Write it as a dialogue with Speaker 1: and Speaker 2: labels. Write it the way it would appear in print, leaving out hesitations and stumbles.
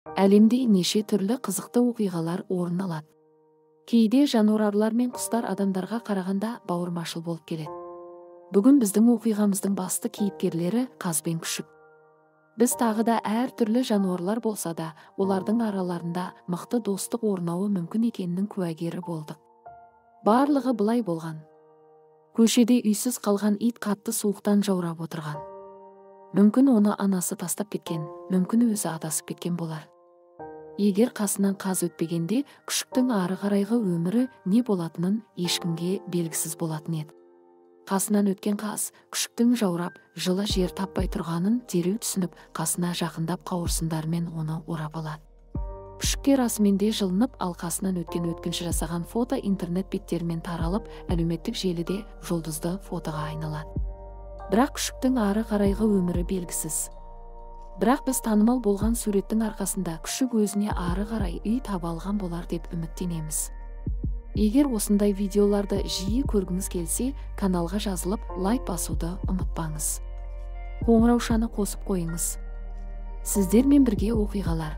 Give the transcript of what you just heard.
Speaker 1: Әлемде неше түрлі қызықты оқиғалар орын алады. Кейде жануарлар мен құстар адамдарға қарағанда бауырмашыл болып келеді. Бүгін біздің оқиғамыздың басты кейіпкерлері қаз бен күшік. Біз тағы да әр түрлі жануарлар болса да, олардың араларында мықты достық орнауы мүмкін екенінің куәгері болдық. Барлығы былай болған. Көшеде үйсіз қалған ит қатты суықтан жаурап отырған. Мүмкін оны анасы тастап кеткен, мүмкін өзі адасып кеткен болар. Егер қасынан қаз өтпегенде, күшіктің ары қарайғы өмірі не болатынын ешкімге белгісіз болатын еді. Қасынан өткен қаз күшіктің жаурап, жылы жер таппай тұрғанын дереу түсініп, қасына жақындап қауырсындармен оны орап алады. Күшікке расымен де жылынып, ал қасынан өткен өткінші жасаған фото интернет беттерімен таралып, әлеуметтік желіде жұлдызды фотоға айналады. Бірақ күшіктің ары қарайғы өмірі белгісіз. Бірақ біз танымал болған суреттің арқасында күшік өзіне ары қарай үй таба алған болар деп үміттенеміз. Егер осындай видеоларды жиі көргіңіз келсе, каналға жазылып, лайк басуды ұмытпаңыз. Қоңыраушаны қосып қойыңыз. Сіздермен бірге оқиғалар.